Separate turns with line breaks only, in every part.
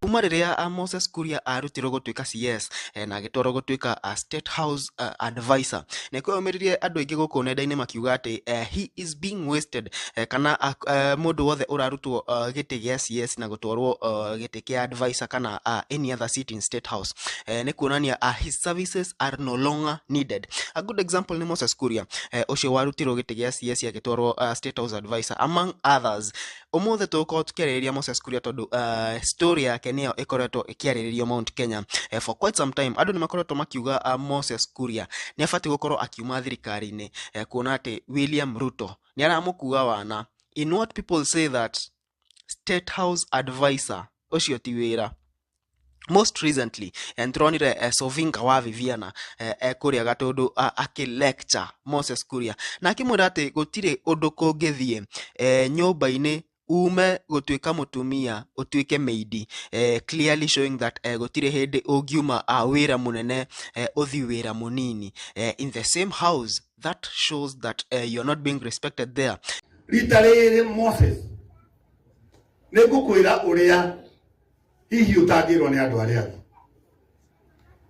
Kuma rĩrĩa Moses Kuria arutirwo gũtuĩka CS na agĩtwarwo gũtuĩka State House advisor, nĩ kweyumĩririe andũ aingĩ gũkũ nenda-inĩ makiuga atĩ he is being wasted, kana mũndũ wothe ũrarutwo gĩtĩ gĩa CS na gũtwarwo gĩtĩ kĩa advisor kana any other seat in State House, nĩ kuonania his services are no longer needed. A good example nĩ Moses Kuria, ũcio warutirwo gĩtĩ gĩa CS agĩtwarwo State House advisor, among others. Ũmũthĩ tũgũkorwo tũkĩarĩrĩria Moses Kuria tondũ story yake nĩyo ĩkoretwo ĩkĩarĩrĩrio Mount Kenya for quite some time. Andũ nĩ makoretwo makiuga Moses Kuria nĩ abatiĩ gũkorwo akiuma thirikari-inĩ, kuona atĩ William Ruto nĩ aramũkua wana in what people say that State House advisor ũcio ti wĩra. Most recently, nĩtũronire Sovinga wa Viviana kũrĩa Gatũndũ akĩ-lecture Moses Kuria na akĩmwĩra atĩ gũtirĩ ũndũ kũngĩthiĩ nyũmba-inĩ ume gũtuĩka mũtumia ũtuĩke maid, clearly showing that gũtirĩ hĩndĩ ũngiuma wĩra mũnene ũthiĩ wĩra mũnini in the same house. That shows that you're not being respected there.
Rita rĩrĩ, Moses, nĩ ngũkwĩra ũrĩa hihi ũtangĩrwo nĩ andũ arĩa angĩ.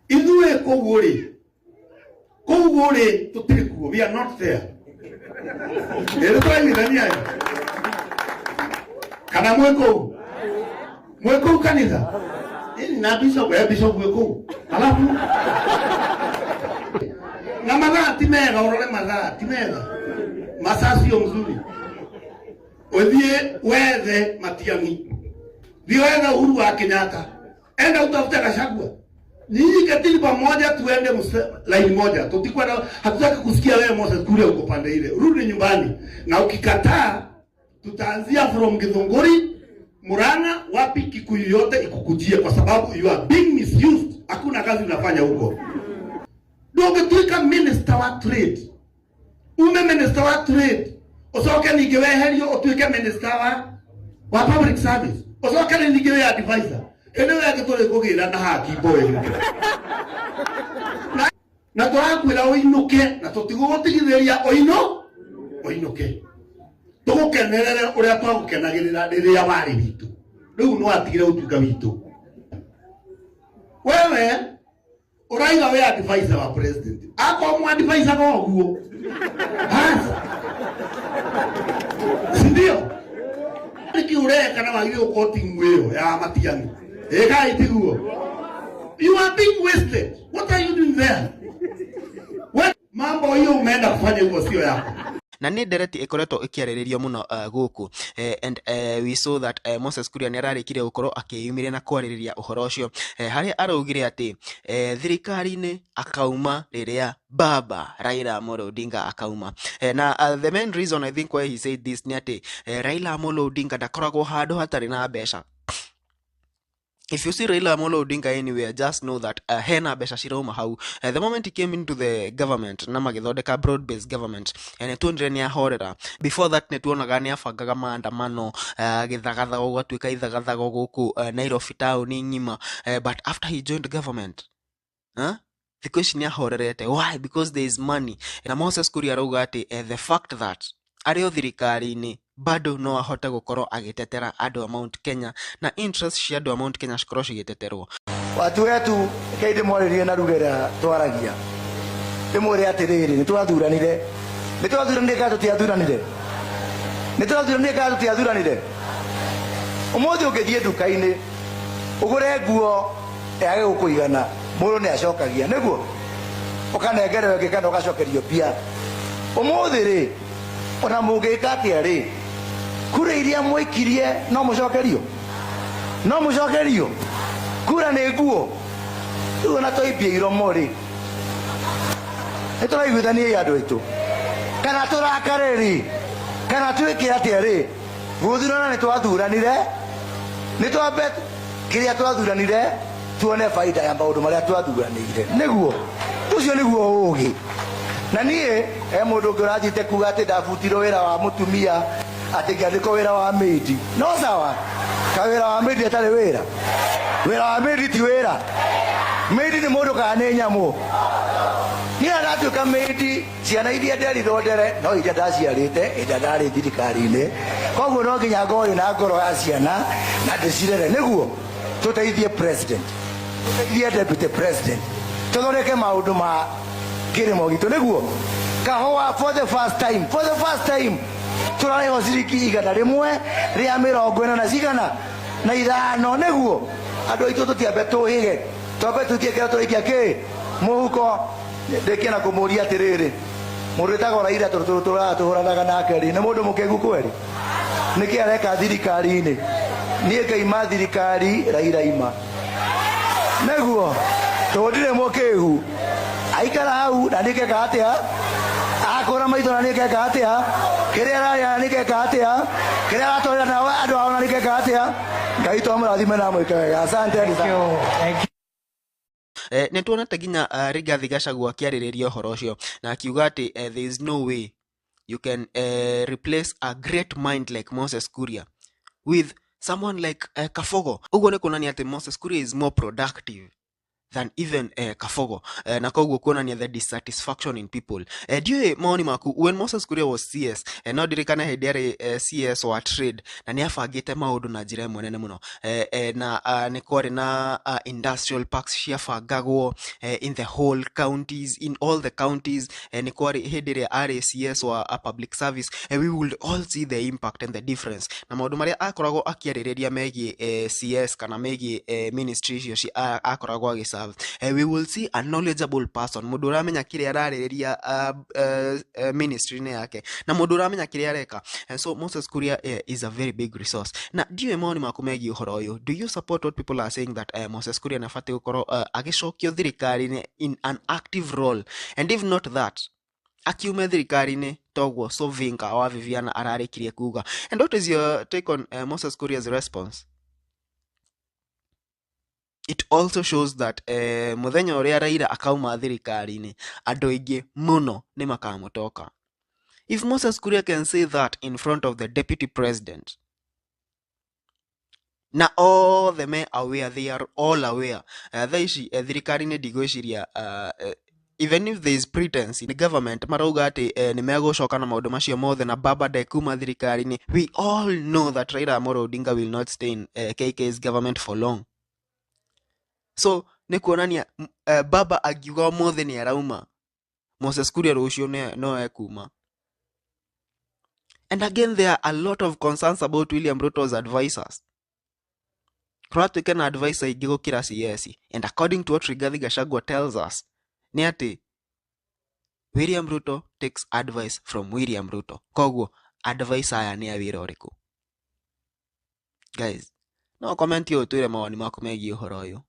Ithuĩ kũu rĩ, kũu rĩ, tũtirĩ kuo. We are not there. Ĩrĩ tũraiguithania ĩ kana mwĩ kũu, mwĩ kũu kanitha? Ĩni na bishop, bishop mwĩ kũu. Alafu na mathaa ti mega, ũrore mathaa ti mega, masaa sio mzuri. Ũthiĩ wethe Matiang'i, thiĩ wethe Uhuru wa Kenyatta, enda utafute Gachagua. Nyinyi ketini pamoja, tuende line moja. Tutikwenda, hatutaki kusikia wewe Moses Kuria uko pande ile. Rudi nyumbani, na ukikataa tutaanzia from Githunguri, Murang'a, wapi, Kikuyu yote ikukujie, kwa sababu you are being misused. Hakuna kazi unafanya huko. Ndũngĩtuĩka minister wa trade, ume minister wa trade, ucoke ningĩ weherio ũtuĩke minister wa public service, ucoke ningĩ wĩ advisor. Ĩno wengĩ tũrĩ kũgĩra na haki mboĩ na tũrakwĩra ũinũke, na tũtigũgũtigithĩria ũinũ ũinũke, tũgũkenerere ũrĩa twagũkenagĩrĩra rĩrĩa warĩ witũ. Rĩu no atigire gũtuĩka witũ. Wewe ũraiga wĩ advisor wa president, akorwo mu advisor ũguo basi, si ndio? Nĩkĩ ũreka na wagĩrĩirwo gũkorwo timu ĩyo ya Matiang'i ĩka itiguo? You are being wasted. What are you doing there? We, mambo hiyo umeenda kufanya hivyo sio yako.
Na nĩ ndereti ĩkoretwo ĩkĩarĩrĩrio mũno gũkũ, and we saw that Moses Kuria nĩ ararĩkire gũkorwo akĩyumĩria na kwarĩrĩria ũhoro ũcio, harĩa araugire atĩ thirikari-inĩ akauma rĩrĩa baba Raila Amolo Odinga akauma. Na the main reason I think why he said this nĩ atĩ Raila Amolo Odinga ndakoragwo handũ hatarĩ na mbeca. If you see Raila Amolo Odinga anywhere, just know that hena mbeca cirauma hau. The moment he came into the government na magĩthondeka broad based government, nĩ tuonire nĩ ahorera. Before that nĩ tuonaga nĩ abangaga maandamano, gĩthagathago gũgatuĩka ithagathago gũkũ Nairobi taũni ng'ima, but after he joined government, huh? Thikũ ici nĩ ahorerete. Why? Because there is money. Na Moses Kuria arauga atĩ the fact that arĩ o thirikari-inĩ bado no ahote gũkorwo agĩtetera andũ a Mount Kenya na interest cia andũ a Mount Kenya cikorwo cigĩteterwo.
Watu wetu, rekei ndĩmwarĩrie na ruga ĩrĩa twaragia, ndĩmwĩre atĩrĩrĩ, nĩ twathuranire, nĩ twathuranire kana tũtiathuranire? Nĩ twathuranire kana tũtiathuranire? Ũmũthĩ ũngĩthiĩ nduka-inĩ ũgũre nguo yage gũkũigana, mũndũ nĩ acokagia nĩguo ũkanengerwo ĩngĩ kana ũgacokerio mbia. Ũmũthĩ rĩ, ona mũngĩka atĩa rĩ, kura iria mwaikirie no mũcokerio, no mũcokerio. Kura nĩ nguo. Rĩu ona twaimbia iromo rĩ, nĩ tũraiguithania andũ aitũ, kana tũrakare rĩ, kana twĩke atĩa rĩ, gũthurana nĩ twathuranire, nĩ twambe kĩrĩa twathuranire tuone baida ya maũndũ marĩa twathuranĩire. Nĩguo ũcio nĩguo ũgĩ. Na niĩ he mũndũ ũngĩ ũrathiĩte kuga atĩ ndabutirwo wĩra wa mũtumia, atĩ ngĩandĩkwo wĩra wa maid. No sawa, ka wĩra wa maid atarĩ wĩra? Wĩra wa maid ti wĩra? Maid nĩ mũndũ kana nĩ nyamũ? Niĩ ndatuĩka maid, ciana iria nderirwo ndere no iria ndaciarĩte ĩrĩa ndarĩ thirikari-inĩ, koguo no nginya ngorwo na ngoro ya ciana na ndĩcirere nĩguo. Tũteithie president, tũteithie deputy president, tũthondeke maũndũ ma kĩrĩmo gitũ nĩguo kahũa for the first time, for the first time tũrarĩhwo ciringi 145 na cigana na ithano nĩguo andũ aitũ tũtiambe tũhĩge, twambe tũikie kĩrĩa tũraikia kĩ mũhuko. Ndĩkie na kũmũria atĩrĩrĩ, mũndũ wĩtagwo Raila tũhũranaga nake rĩ, nĩ mũndũ mũkĩgu kweri? Nĩkĩ areka thirikari-inĩ? Niĩ ngaima thirikari, Raila ima nĩguo tondũ ndirĩ mũkĩgu. Aikara hau na niĩ ngeka atĩa? Akũra maitho na niĩ ngeka atĩa? Kĩrĩa ararĩa na niĩ ngeka atĩa? Kĩrĩa aratwarĩra nao andũ ao na niĩ ngeka atĩa? Ngai twamũrathime na mwĩke wega. Asante.
Thank you. Thank you.
Nĩ tuonete nginya Rigathi Gachagua akĩarĩrĩria ũhoro ũcio na akiuga atĩ there is no way you can replace a great mind like Moses Kuria with someone like Kabogo. Ũguo nĩ kuonania atĩ Moses Kuria is more productive than even Kabogo, na koguo kuonania the dissatisfaction in people. Ndiũĩ mawoni maku. When Moses Kuria was CS, no ndirikane hĩndĩ arĩ CS wa trade na nĩ abangĩte maũndũ na njĩra ĩmwe nene mũno, na nĩ kwarĩ na industrial parks ciabangagwo in the whole counties, in all the counties. Nĩ kwarĩ hĩndĩ ĩrĩa arĩ CS wa public service, we would all see the impact and the difference na maũndũ marĩa akoragwo akĩarĩrĩria megiĩ CS kana megiĩ ministry icio akoragwo agĩserve. We will see a knowledgeable person, mũndũ ũramenya kĩrĩa ararĩrĩria ministry-inĩ yake na mũndũ ũramenya kĩrĩa areka. So Moses Kuria is a very big resource, na ndiũĩ mawoni maku megiĩ ũhoro ũyũ. Do you support what people are saying, that Moses Kuria nĩ gũkorwo agĩcokio thirikari-inĩ in an active role, and if not that, akiume thirikari-inĩ toguo Sovinka wa Viviana ararĩkirie kuga? And what is your take on Moses Kuria's response? It also shows that mũthenya ũrĩa Raila akauma thirikari-inĩ, andũ aingĩ mũno nĩ makamũtoka. If Moses Kuria can say that in front of the deputy president, na othe me aware, they are all aware, thaa ici thirikari-inĩ ndigwĩciria, even if there is pretense in the government, marauga atĩ nĩ megũcoka na maũndũ macio mothe na baba ndekuma thirikari-inĩ, we all know that Raila Amolo Odinga will not stay in KK's government for long. So nĩ kuonania baba angiuga ũmũthĩ nĩ arauma, Moses Kuria rũciũ no ekuma. And again, there are a lot of concerns about William Ruto's advisors. Kũratuĩka na advisor aingĩ gũkĩra CS, and according to what Rigathi Gachagua tells us, nĩ atĩ William Ruto takes advice from William Ruto. Koguo advisor aya nĩ a wĩra ũrĩkũ? Guys, no comment ũtwĩre mawoni maku megiĩ ũhoro ũyũ.